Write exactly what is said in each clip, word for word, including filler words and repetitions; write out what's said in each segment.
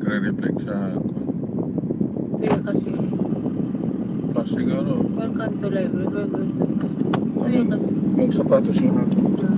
Re-reflect sa, kaya kasi. Plastic, ano? Welcome to life. Welcome to life. Kaya kasi. Magsapatos lang ako. Yeah.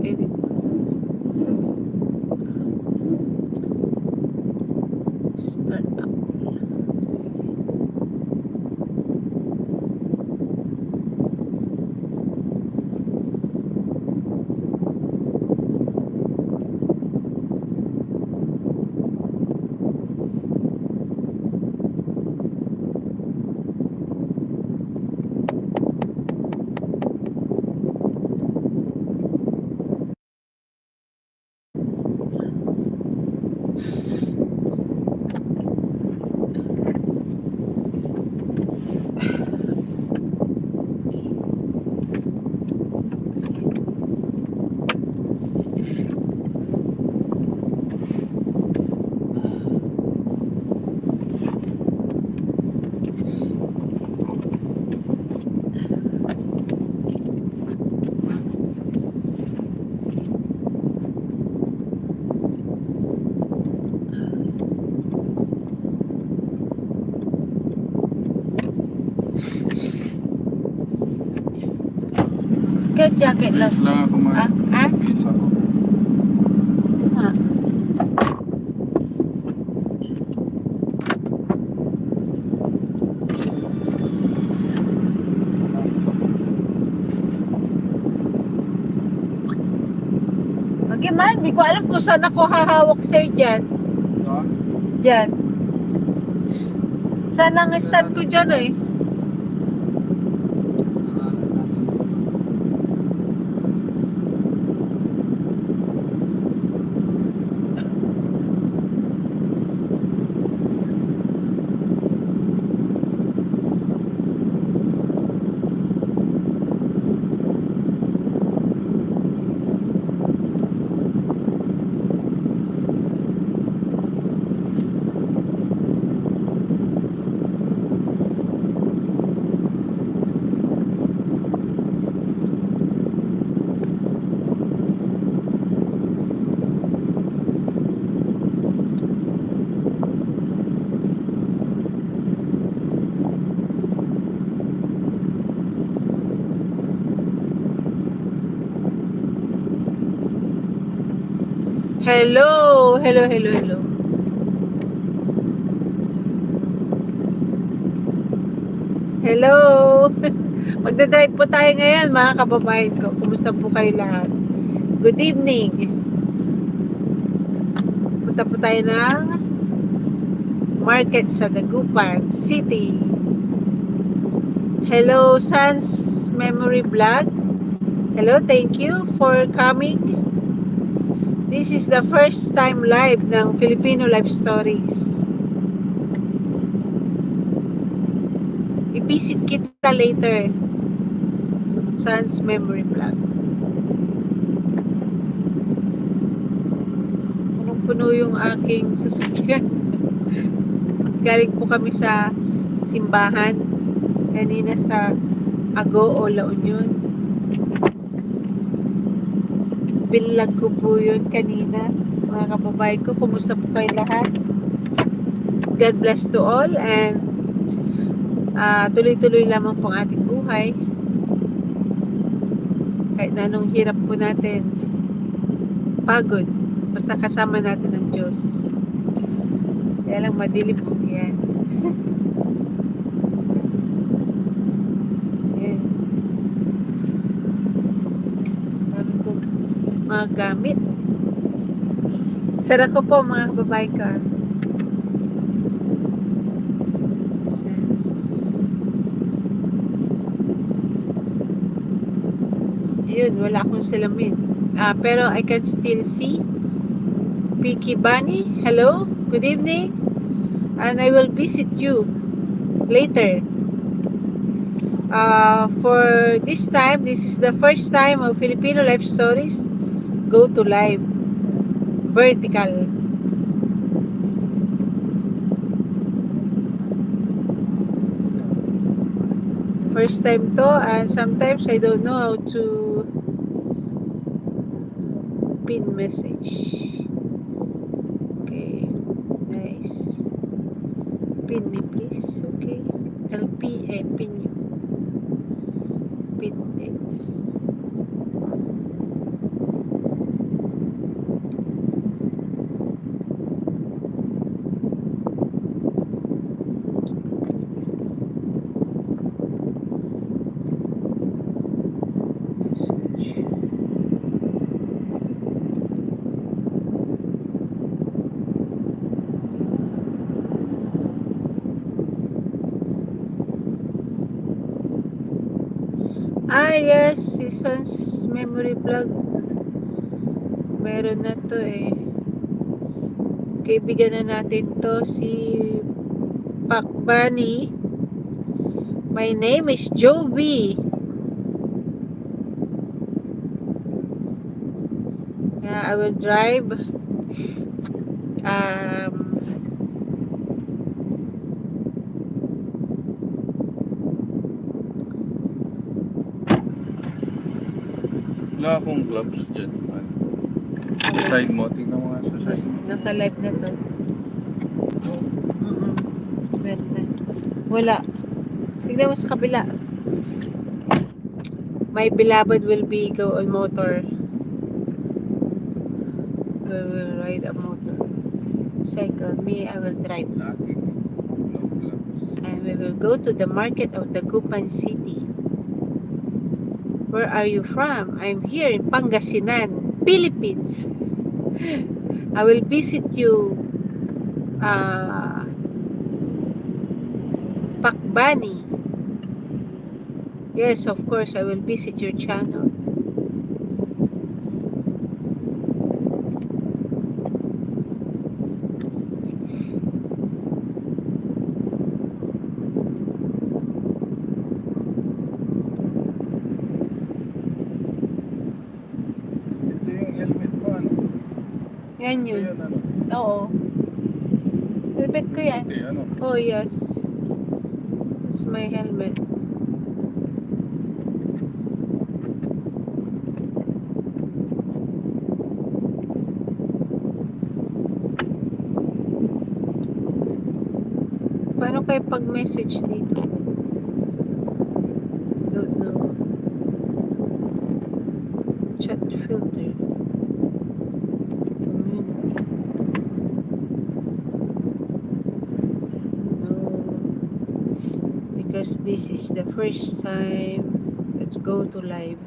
Edit. Start up. Kaya jacket lang. Please lang ako, ma. Ah, ah? Please ako. Ah. Lagi man, di ko alam kung saan ako hahawak sa'yo dyan. Saan? Dyan. Saan ang stand ko dyan eh? Hello, hello, hello, hello. Hello. Magdadrive po tayo ngayon, mga kababayan ko. Kumusta po kayo lahat? Good evening. Punta po tayo ng market sa Dagupan City. Hello, Sans Memory Vlog. Hello, thank you for coming. This is the first time live ng Filipino Life Stories. I-visit kita later. Sans Memory Vlog. Punong-puno yung aking sasakyan. Galing po kami sa simbahan kanina sa Agoo, La Union. Binlog ko po yun kanina. Mga kababayan ko, kumusta po kayo lahat? God bless to all and, ah, tuloy-tuloy lamang po ang ating buhay. Kahit na anong hirap po natin, pagod, basta kasama natin ang Diyos. Kaya lang madilim po yan. Yan. Dami ko mga gamit. Sarap ko po, mga kababayan ko, ah. Yes. Yun, wala akong salamin. Ah, pero I can still see. Piki Bani, hello, good evening. And I will visit you later. Uh, for this time, this is the first time of Filipino Life Stories go to live vertical. First time to, and sometimes I don't know how to pin message. Okay, nice. Pin me, please. Okay. L P, eh, pin you. Pin din. Ah, yes, Seasons Memory Vlog. Meron na to eh. Kaibigan na natin to, si Pakbani. My name is Jovi. Yeah, I will drive. Um, Wala akong gloves dyan. Sa side mo, tingnan mo nga sa side mo. Naka-live na to. Mm-mm. Meron na. Wala. Tingnan mo sa kabila. My beloved will be go on motor. We will ride a motorcycle. Me, I will drive. Lagi. No gloves. And we will go to the market of Dagupan City. Where are you from? I'm here in Pangasinan, Philippines. I will visit you, uh, Pakbani. Yes, of course, I will visit your channel. Ito yung helmet ko, ano? Yan yun. Ayun, ano? Oo. Helmet ko yan. Okay, ano? Oh, yes. It's my helmet. Paano kayo pag-message dito? Don't know. Chat filter. Community. No. Because this is the first time. Let's go to live.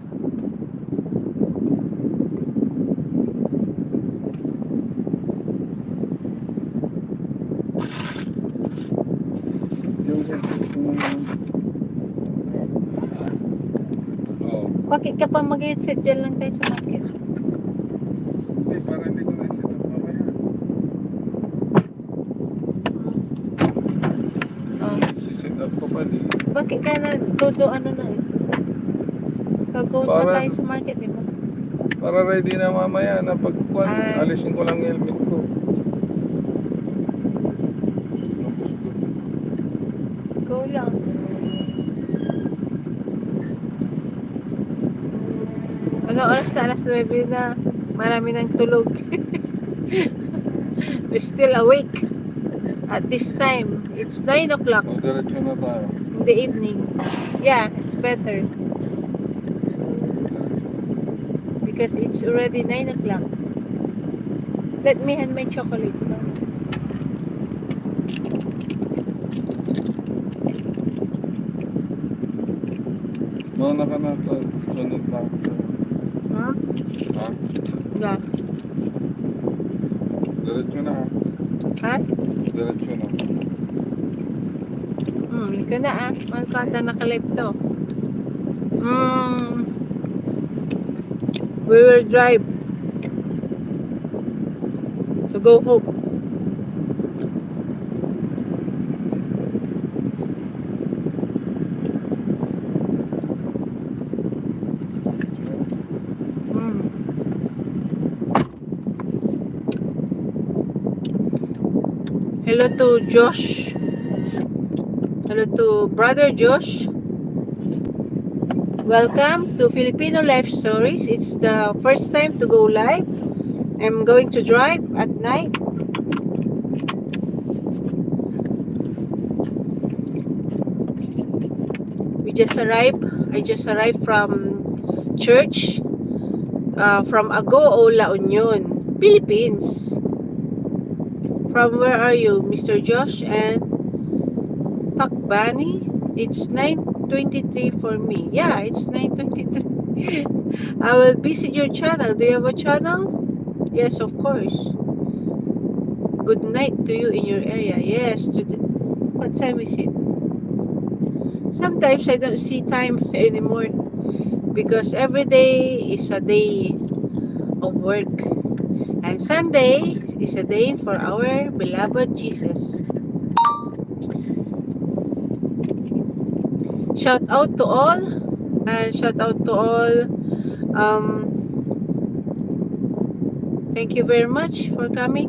Yung headset ko ngayon. Oo. Bakit ka pa mag-headset? Diyan lang tayo sa market. Hindi, para hindi ko na set up mamaya. Oh. Si-set up ko pa, di. Bakit ka na todo ano na eh? Pag-go pa Para tayo sa market, di ba? Para ready na mamaya na pag, kuwan, Ah. alisin ko lang yung helmet ko. Go lang. Ano oras na? Alas nuebe na. Marami nang tulog. We're still awake at this time. It's nine o'clock Oh, diretso na tayo. in the evening. Yeah, it's better. Because it's already nine o'clock. Let me hand my chocolate. Mauna ka na sa sunod na ako sa'yo. Ha? Ha? Yeah. Diretso na, ha? Ha? Diretso na. Hmm, ito na, ah. Mahal ko ata naka-live to. Hmm. We will drive to go home. Mm. Hello to Josh. Hello to Brother Josh. Welcome to Filipino Life Stories. It's the first time to go live. I'm going to drive at night. We just arrived. I just arrived from church, uh, from Agoo, La Union, Philippines. From where are you, Mister Josh and Pakbani? It's nine twenty-three for me. Yeah, it's nine twenty-three. I will visit your channel. Do you have a channel? Yes, of course. Good night to you in your area. Yes, today. What time is it? Sometimes I don't see time anymore because every day is a day of work. And Sunday is a day for our beloved Jesus. Shout out to all. And shout out to all. Um, thank you very much for coming.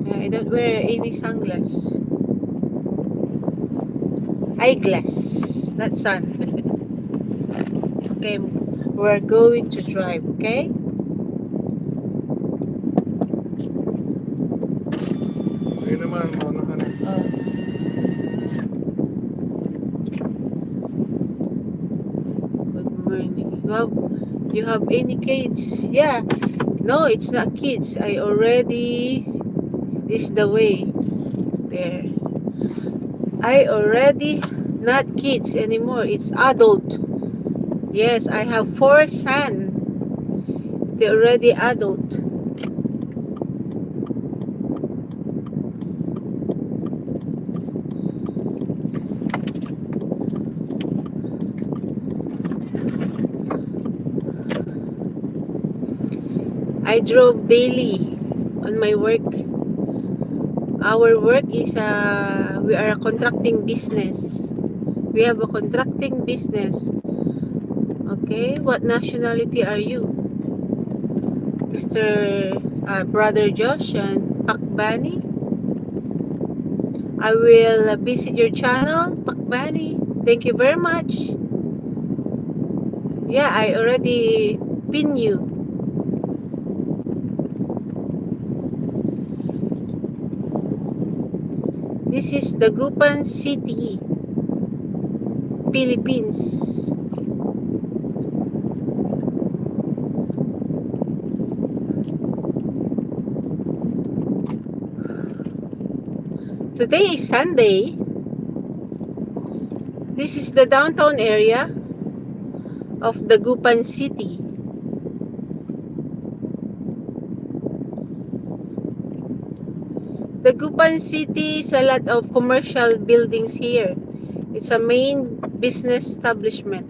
Uh, I don't wear any sunglass. Eyeglass, not sun. Okay, we're going to drive, okay? Okay naman, mauna ka na. Oh. Good morning. You have, you have any kids? Yeah. No, it's not kids. I already, this is the way. There. I already not kids anymore. It's adult. Yes, I have four son. They're already adult. I drove daily on my work. Our work is, uh, we are a contracting business. We have a contracting business. Okay, what nationality are you? Mister, uh, Brother Josh and Pakbani. I will visit your channel, Pakbani. Thank you very much. Yeah, I already pin you. This is Dagupan City, Philippines. Today is Sunday. This is the downtown area of Dagupan City. Dagupan City is a lot of commercial buildings here. It's a main business establishment.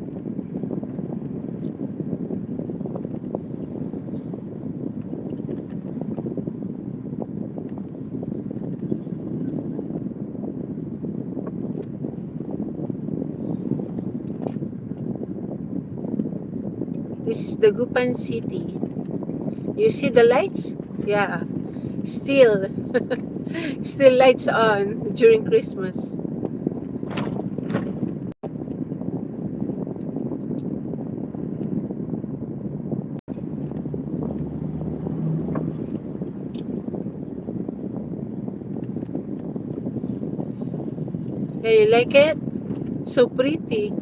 This is Dagupan City. You see the lights? Yeah. Still, still lights on during Christmas. Yeah, you like it? So pretty.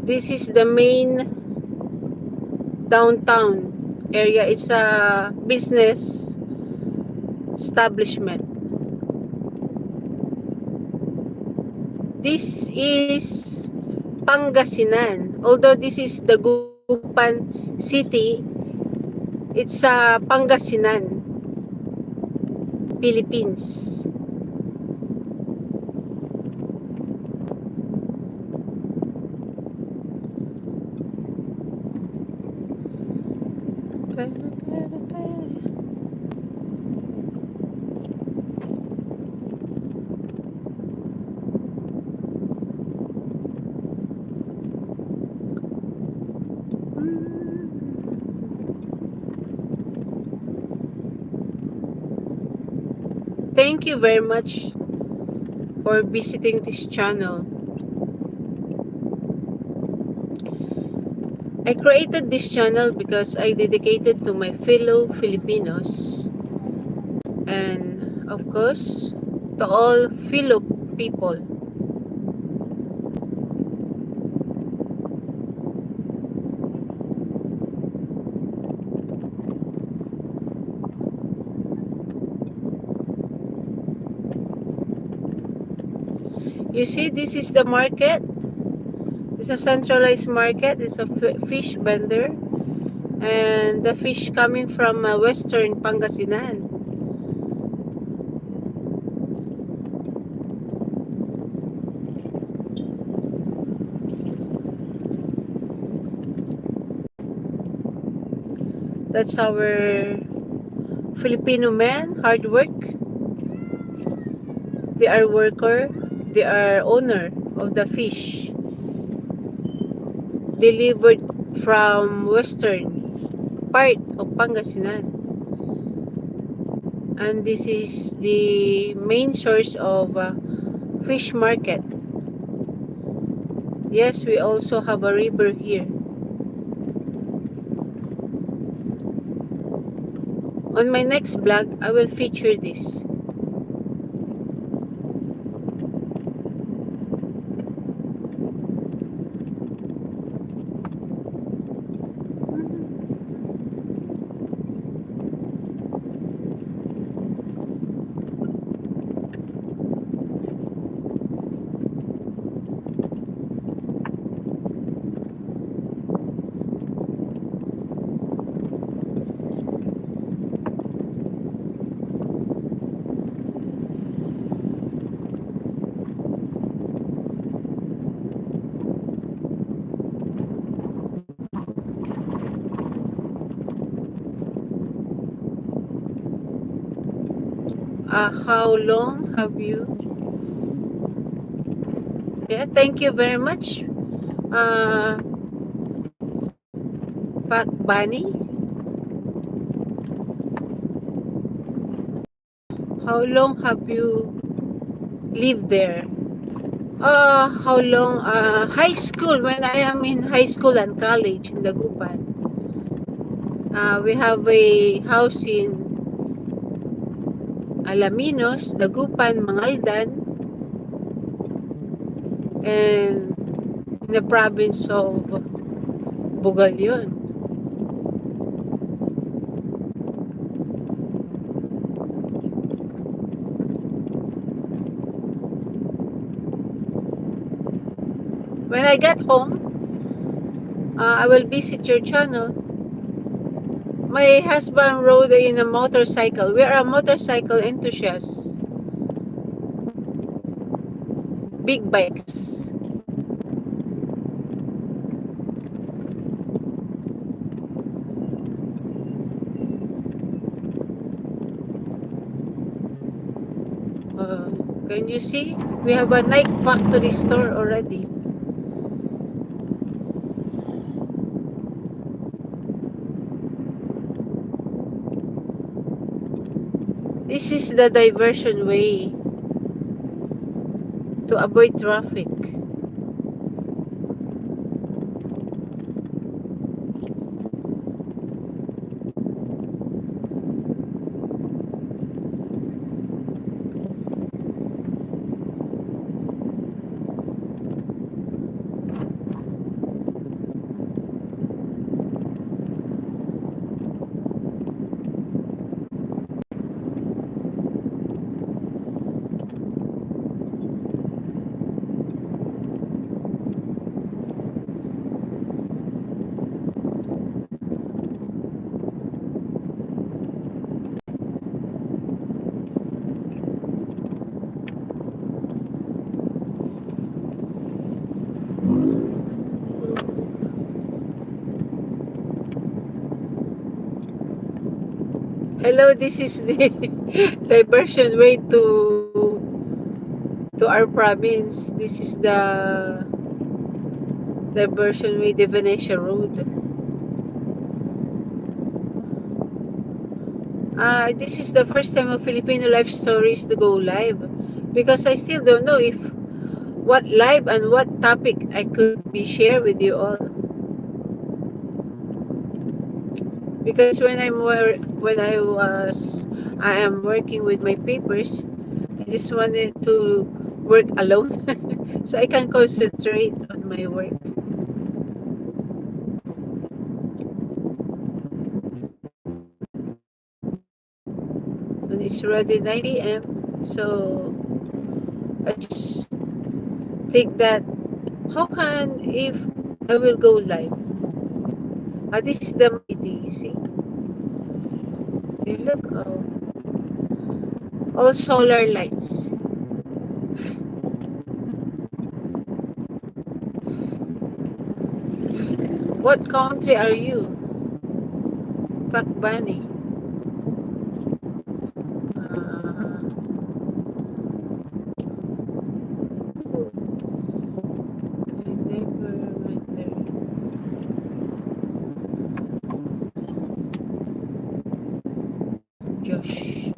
This is the main downtown area. It's a business establishment. This is Pangasinan. Although this is Dagupan City, It's, uh, Pangasinan, Philippines. Thank you very much for visiting this channel. I created this channel because I dedicated to my fellow Filipinos and, of course, to all fellow people. You see, this is the market. It's a centralized market. It's a f- fish vendor. And the fish coming from, uh, Western Pangasinan. That's our Filipino men, hard work. They are worker, they are owner of the fish delivered from western part of Pangasinan. And this is the main source of, uh, fish market. Yes, we also have a river here. On my next vlog, I will feature this. Uh, how long have you? Yeah, thank you very much, uh, Pat Bunny. How long have you lived there? Uh, how long? Uh, high school, when I am in high school and college in Dagupan. Uh, we have a house in Alaminos, Dagupan, Mangaldan, and in the province of Bugallon. When I get home, uh, I will visit your channel. My husband rode in a motorcycle. We are a motorcycle enthusiast. Big bikes. Uh, can you see? We have a Nike factory store already. This is the diversion way to avoid traffic. Hello, this is the diversion way to to our province. This is the diversion way to Venetia Road. Uh, this is the first time of Filipino Life Stories to go live because I still don't know if what live and what topic I could be share with you all. Because when I'm wor- when I was I am working with my papers, I just wanted to work alone so I can concentrate on my work. And it's already nine p.m. So I just think that how can if I will go live? Ah, this is the city, you see. You look, oh, all solar lights. What country are you? Pakbani. Ah. I never went there. Josh.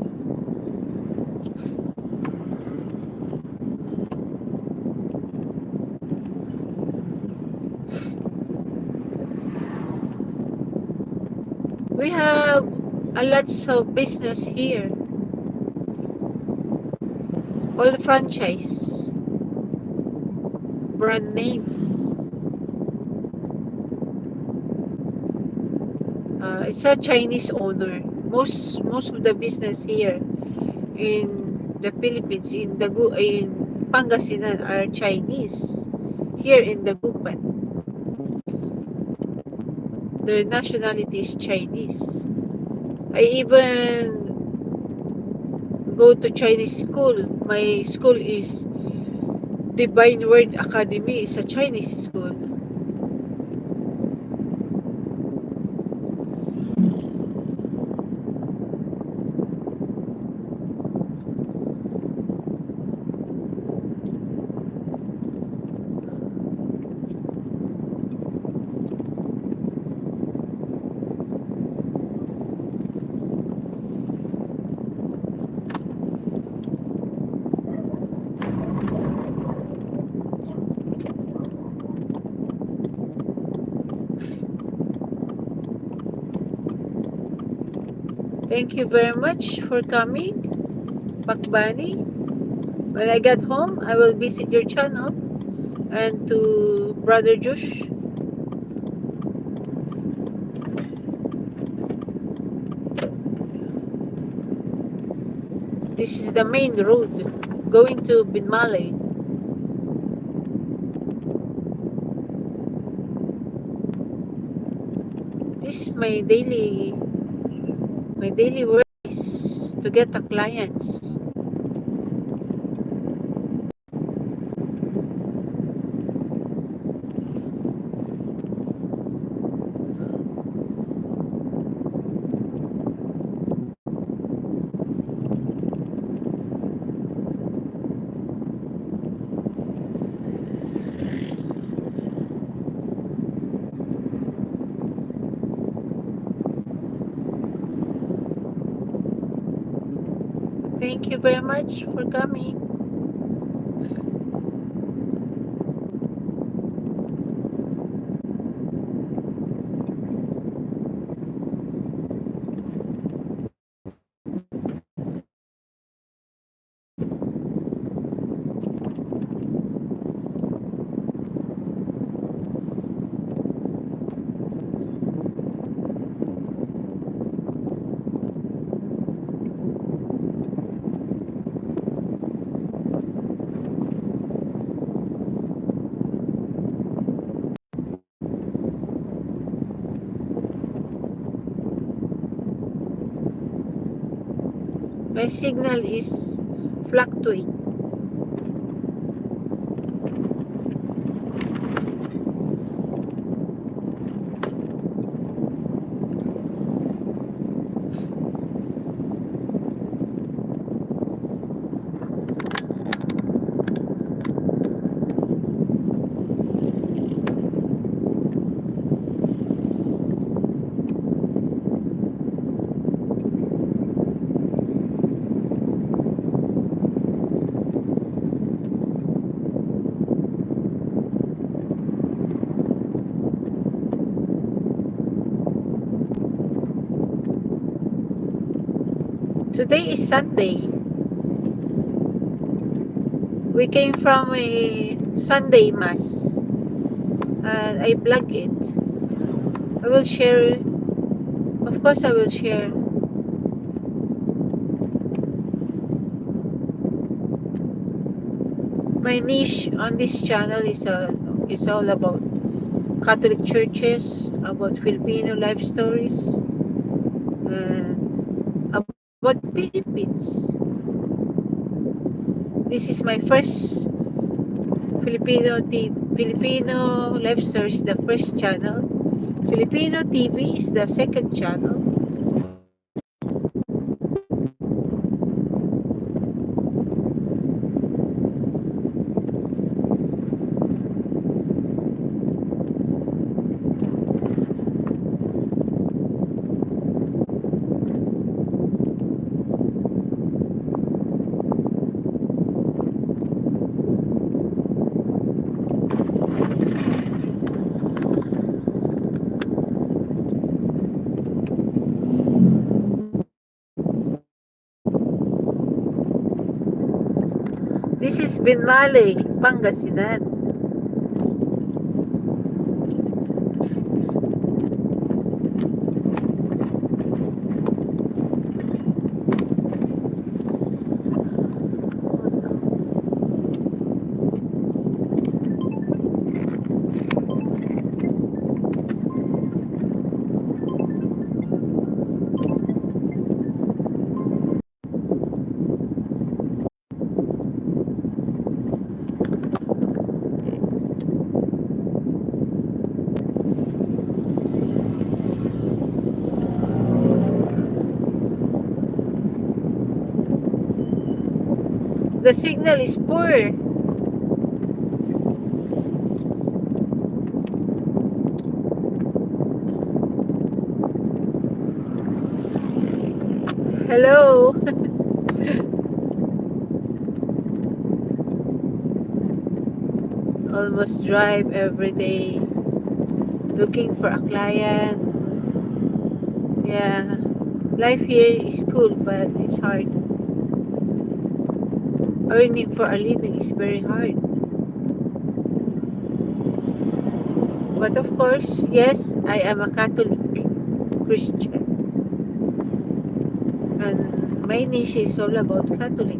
We have a lots of business here. All franchise. Brand name. Uh, it's a Chinese owner. Most most of the business here in the Philippines, in Dagu, in Pangasinan are Chinese. Here in Dagupan, their nationality is Chinese. I even go to Chinese school. My school is Divine Word Academy, is a Chinese school. Thank you very much for coming, Pakbani. When I get home, I will visit your channel and to Brother Josh. This is the main road going to Binmaley. This is my daily, my daily work is to get the clients. Thank you very much for coming. My signal is fluctuate. Today is Sunday. We came from a Sunday Mass. And I vlog it. I will share. Of course, I will share. My niche on this channel is, uh, is all about Catholic churches, about Filipino life stories, and about Philippines. This is my first Filipino T-, Filipino life stories, the first channel. Filipino T V is the second channel. This is Binmaley, Pangasinan. The signal is poor. Hello. Almost drive every day looking for a client. Yeah, life here is cool, but it's hard. Earning for a living is very hard. But of course, yes, I am a Catholic Christian. And my niche is all about Catholic.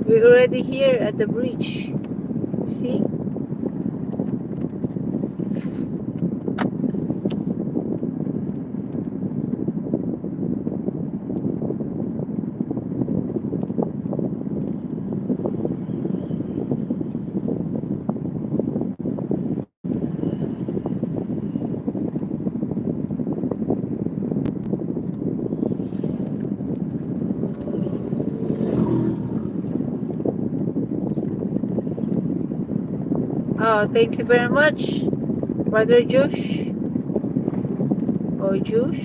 We're already here at the bridge. See? Oh, thank you very much, Brother Josh. Or Josh.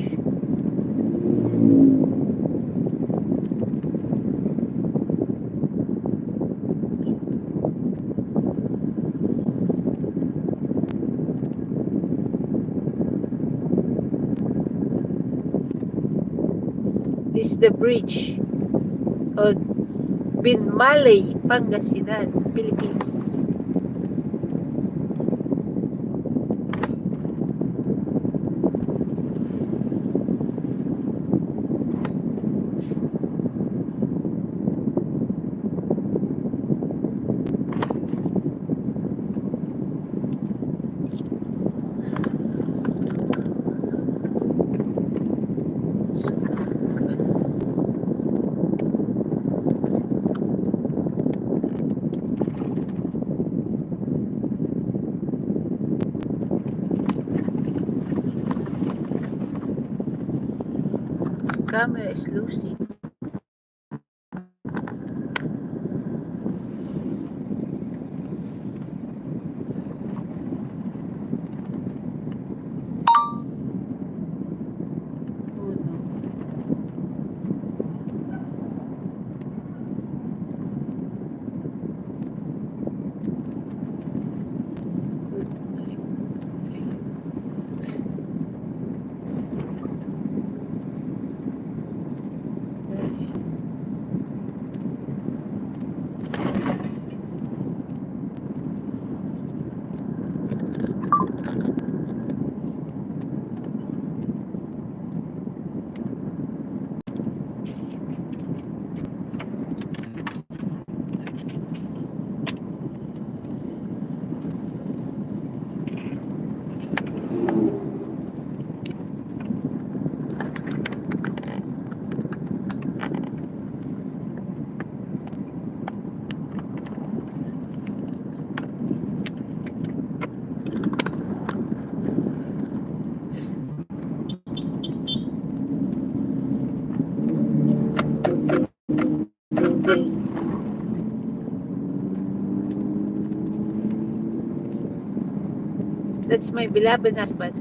This is the bridge of Binmaley, Pangasinan, Philippines. Camera is losing. Oh, no. my beloved husband.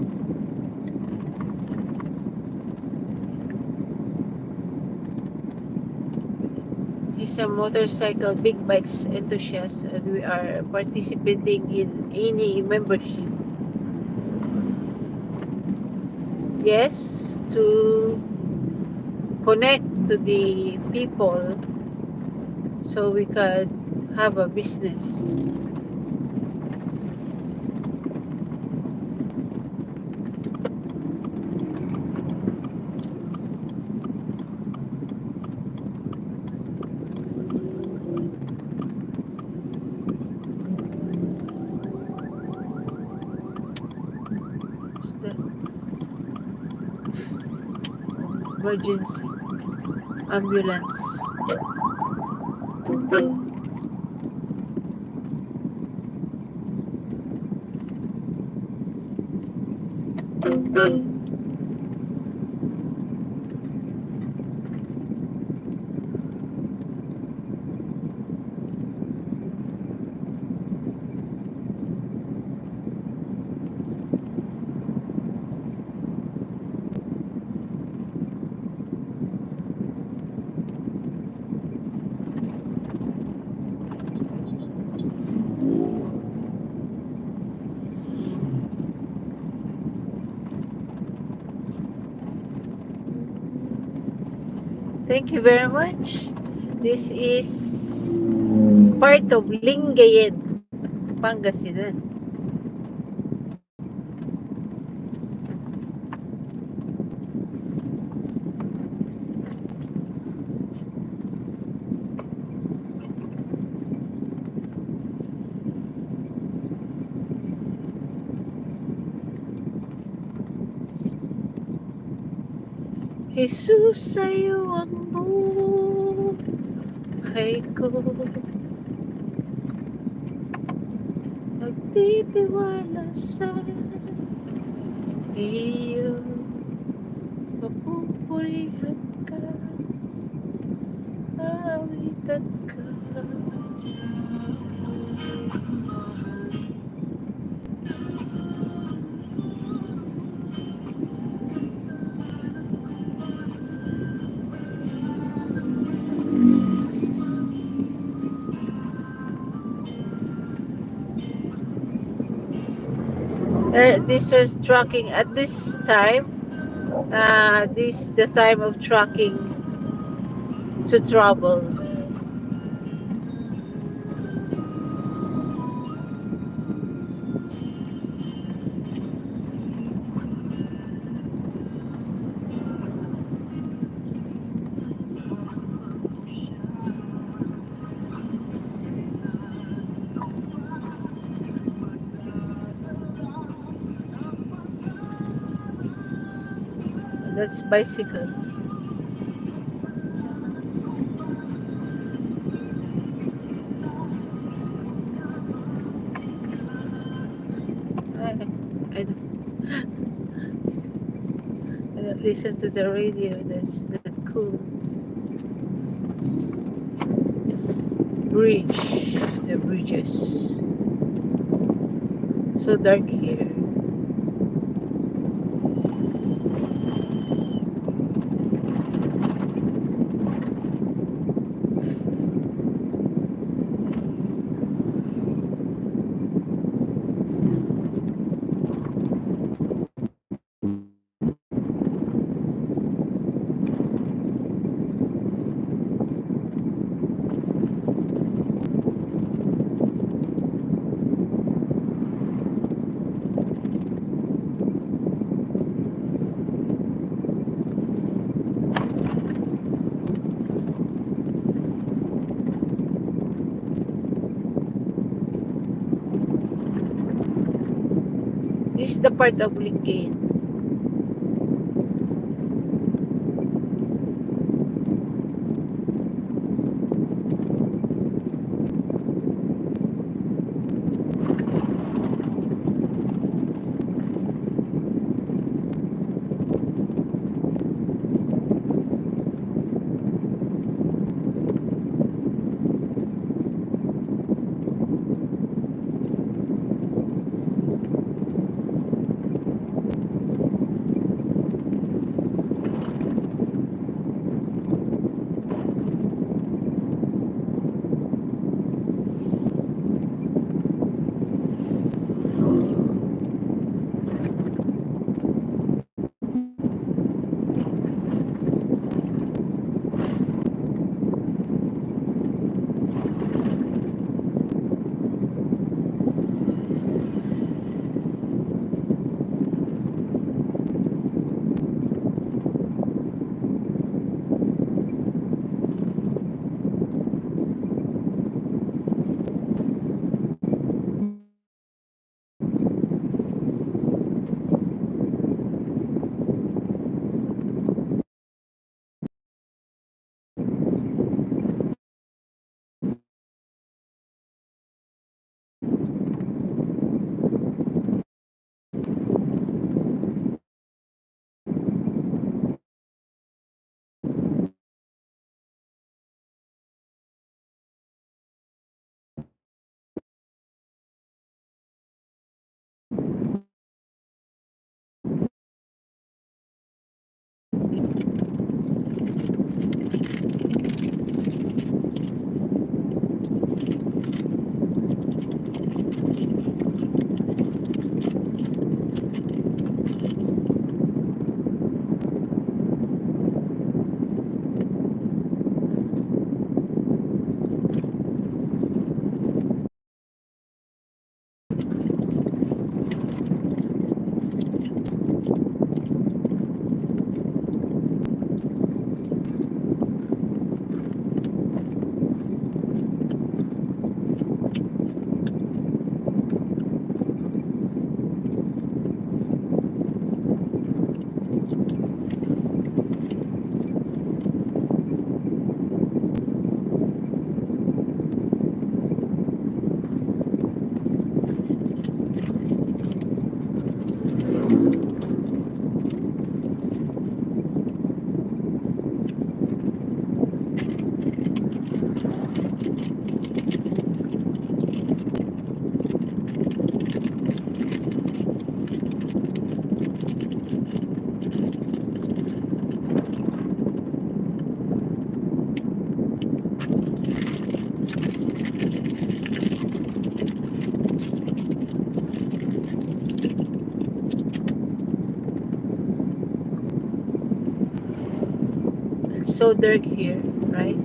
He's a motorcycle, big bikes enthusiast, and we are participating in any membership. Yes, to connect to the people so we could have a business. What's that? Emergency ambulance. Thank you very much. This is part of Lingayen, Pangasinan. Jesus, sa'yo ang buhay ko. Nagtitiwala sa iyo, papupurihan ka, aawitan ka. Uh, this is trucking at this time. Uh, this is the time of trucking to travel. That's bicycle. I, I don't, I don't listen to the radio. That's not cool. Bridge, the bridges. So dark here. This is the part of Lingayen. It's so dark here, right?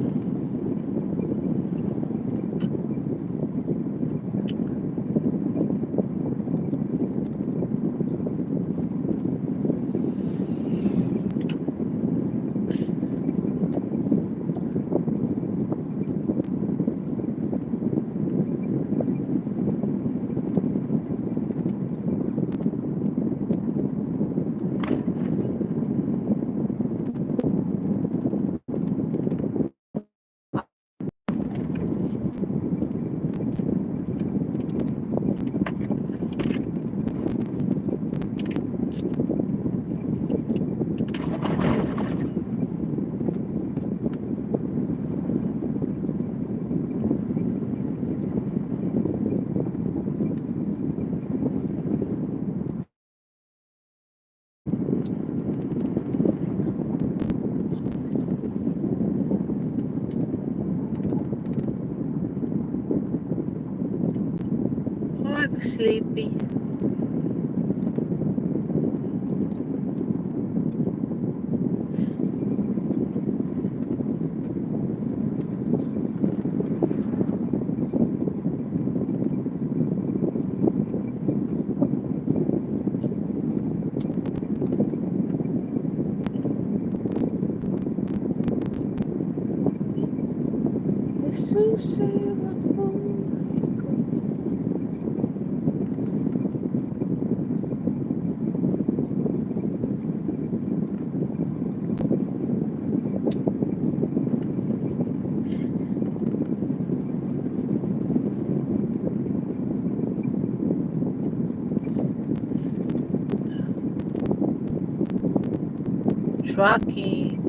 Oh, I'm sleepy. Jesus, sa'yo ang buhay ko. Trucking.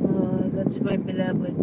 Oh, that's my beloved.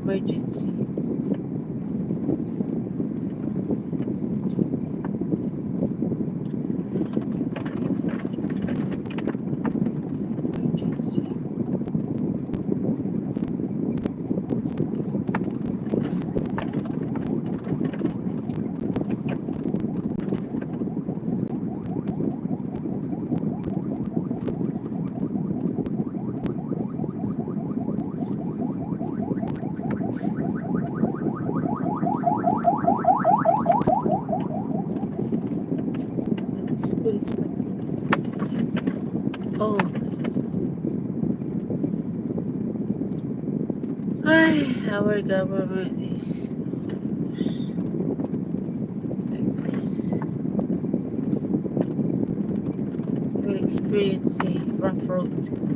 Emergency. Emergency. Oh. Ay, our government is like this. We'll experience a rough road.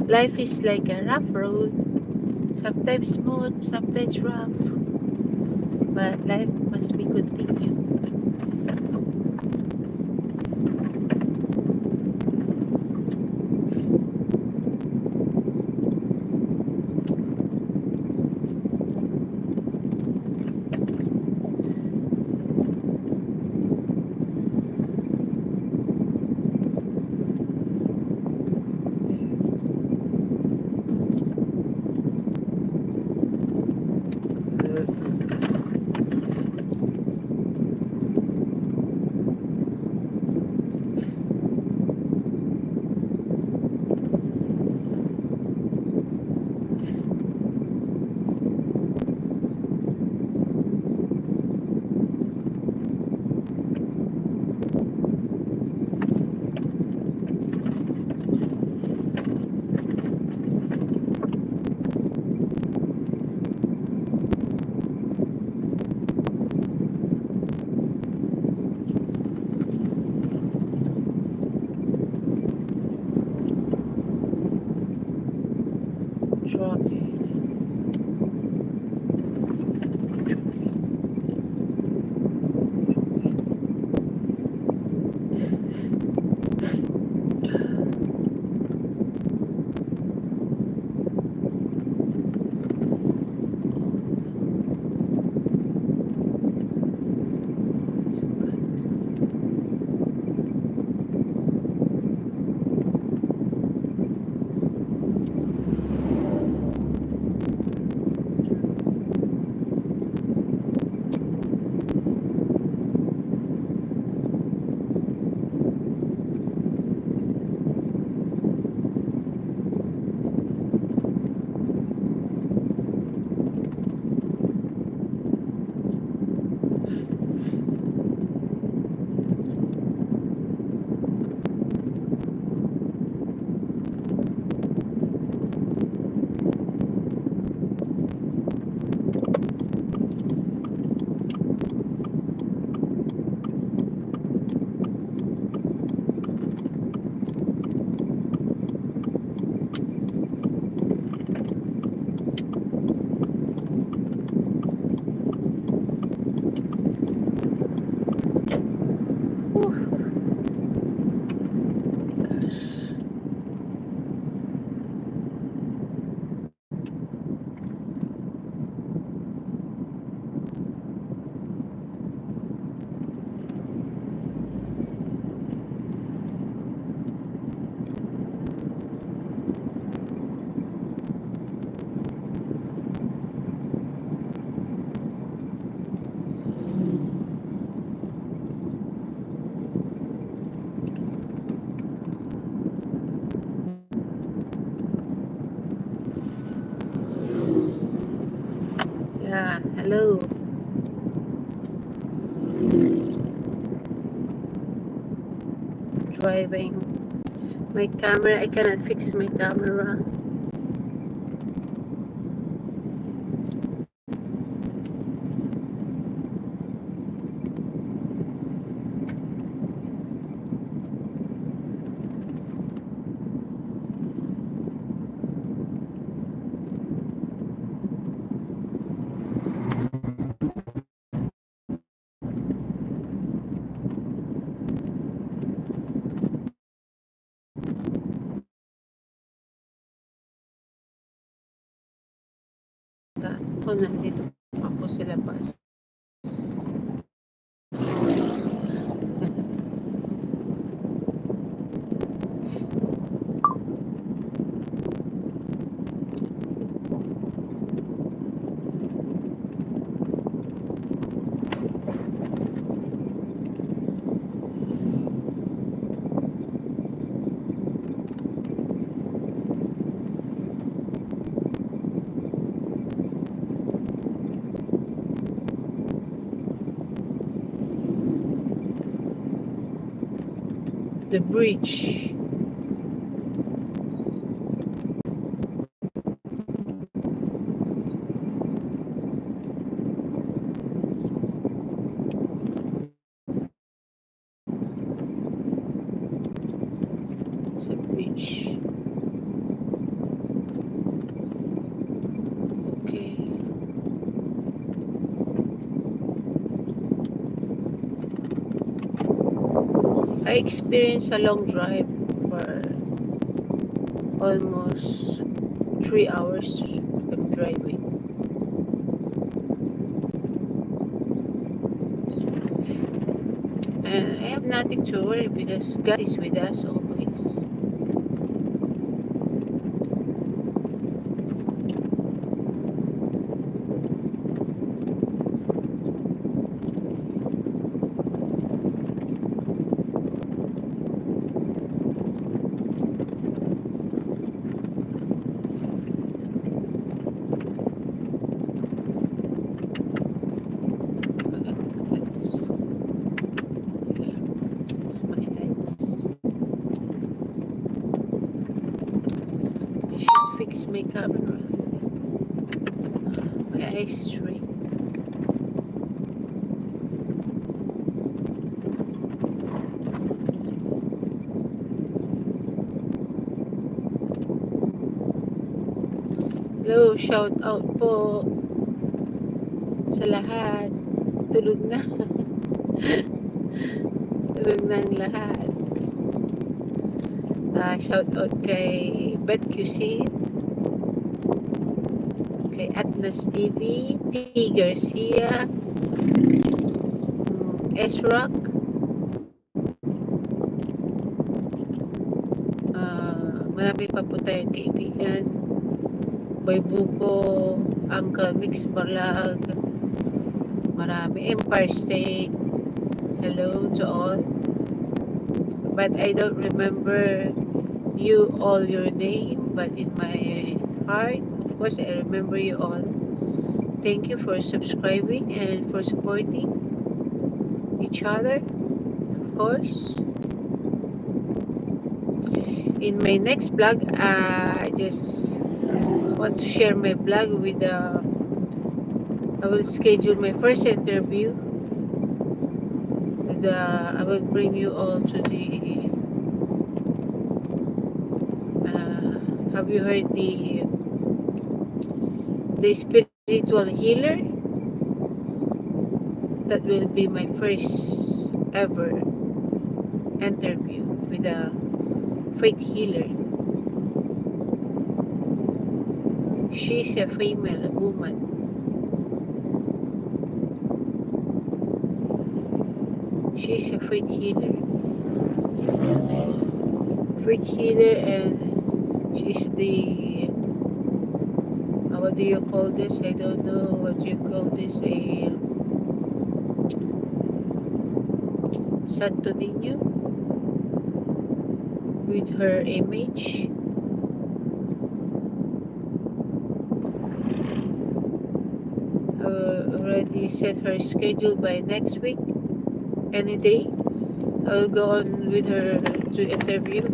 Life is like a rough road. Sometimes smooth, sometimes rough. But life must be continued. Trucking. Yeah, hello. Driving. My camera, I cannot fix my camera. nandito ako sa labas. The bridge. It's a bridge. Okay. I experienced a long drive for almost three hours of driving. And I have nothing to worry because God is with us always. It's my lights. I should fix my camera. My eyes strain. Hello, shout out po sa lahat. Tulog na. Tulog na ang lahat. Ah, shout out kay Beth Cuisine, kay Agnes T V, P Garcia, mm, S Rock. Ah, marami pa po tayong kaibigan. Boy Buko, Uncle Mix Barlag, marami, Empire State. Hello to all. But I don't remember you all your name, but in my heart, of course, I remember you all. Thank you for subscribing and for supporting each other, of course. In my next vlog, uh, I just want to share my vlog with the, I will schedule my first interview. With the, I will bring you all to the, uh, have you heard the, the spirit spiritual healer. That will be my first ever interview with a faith healer. She's a female woman. She's a faith healer. Faith healer, and she's the, uh, what do you call this? I don't know what you call this. A Santo Niño with her image. Uh, already set her schedule by next week. Any day, I will go on with her to interview.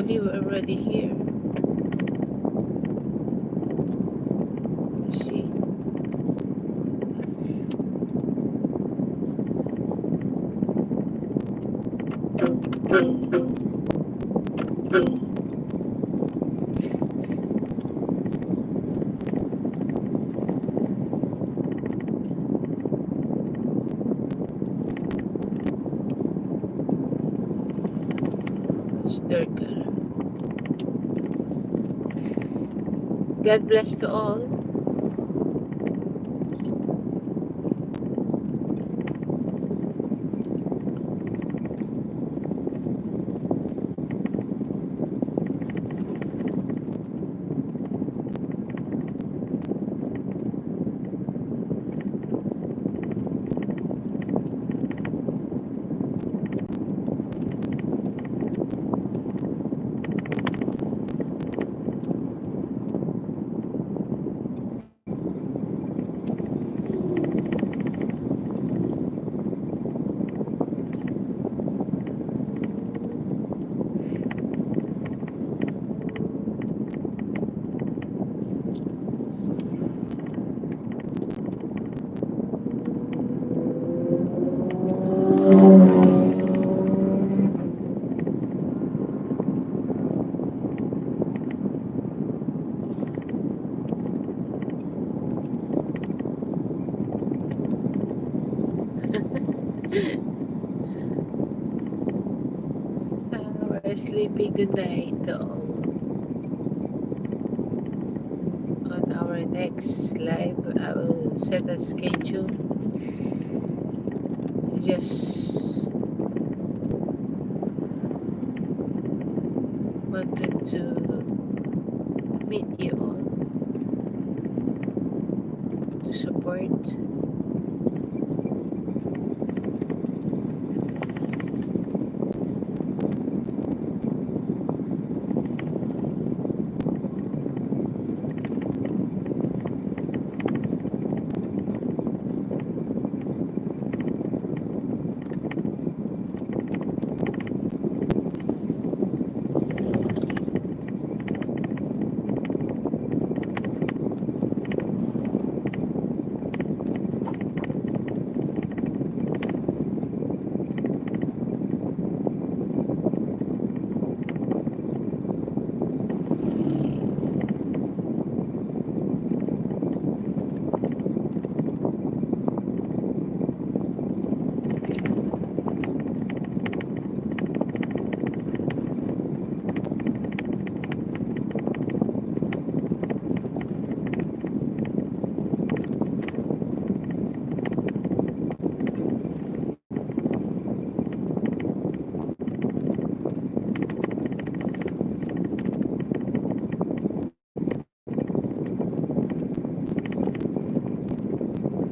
We're already here. See? God bless to all. Ah, we're sleepy. Good night to all. On our next live, I will set a schedule. I just wanted to meet you all to support.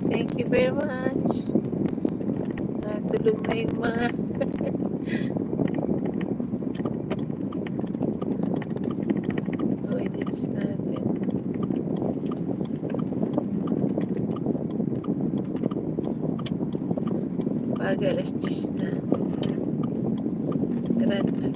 Thank you very much. Natulog na yung mga audience natin. Pag alas diyes na. Granta.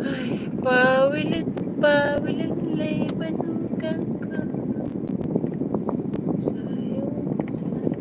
Ay, pawilit, pawilit lay manugang ko. Sayo, sayo,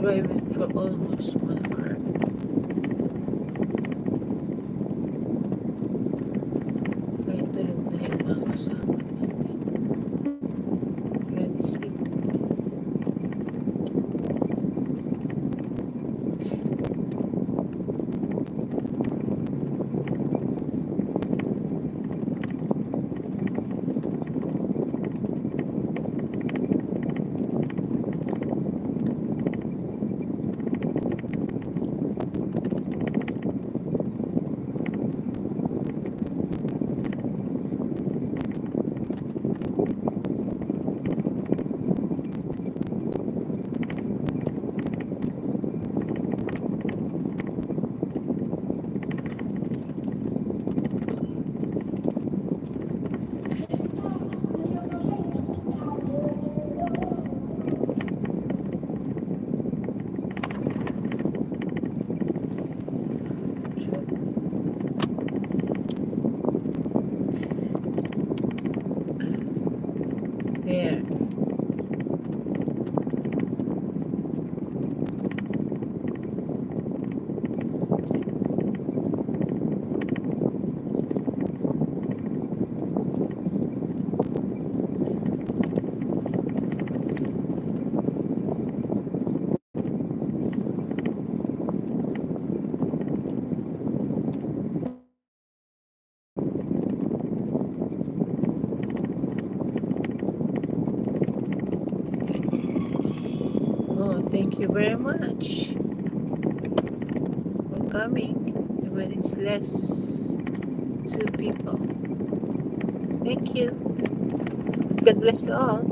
Driving for almost one hour. Kahit tulog na yung mga kasama natin. Ready sleep. There. Oh, thank you very much for coming. When it's less two people. Thank you. God bless you all.